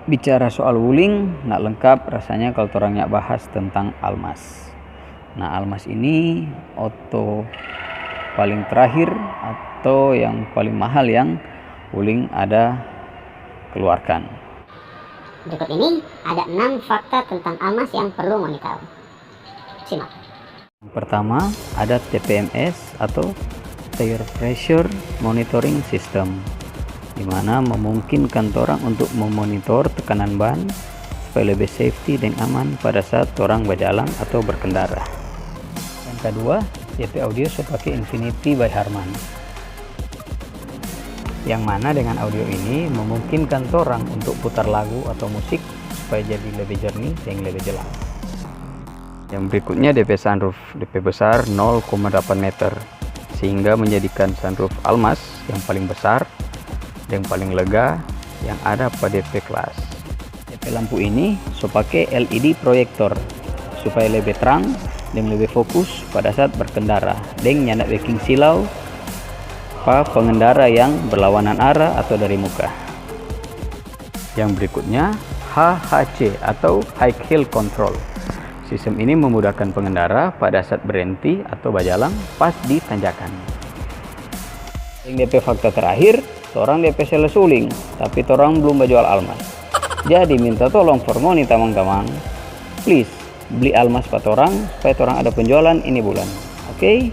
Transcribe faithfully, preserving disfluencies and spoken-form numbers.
Bicara soal wuling, nggak lengkap rasanya kalau torang nggak bahas tentang almas. Nah, almas ini oto paling terakhir atau yang paling mahal yang wuling ada keluarkan. Berikut ini ada enam fakta tentang almas yang perlu ngoni tahu. Simak. Yang pertama, ada T P M S atau Tire Pressure Monitoring System, di mana memungkinkan torang untuk memonitor tekanan ban supaya lebih safety dan aman pada saat torang bajalang atau berkendara. Yang kedua, D P audio so pake Infinity by Harman. Yang mana dengan audio ini memungkinkan torang untuk putar lagu atau musik supaya jadi lebih jernih dan lebih jelas. Yang berikutnya, D P sunroof, D P besar nol koma delapan meter, sehingga menjadikan sunroof almas yang paling besar dan paling lega yang ada pa D P kelas. D P lampu ini so pake L E D proyektor supaya lebih terang dan lebih fokus pada saat berkendara dan nyanda beking silau pa pengendara yang berlawanan arah atau dari muka. Yang berikutnya, H H C atau High Heel Control. Sistem ini memudahkan pengendara pada saat berhenti atau bajalang pas di tanjakan. Yang D P fakta terakhir, torang D P sales wuling, tapi torang belum bajual almas. Jadi minta tolong for ngoni tamang-tamang, please beli almas pa torang supaya torang ada penjualan ini bulan. Oke?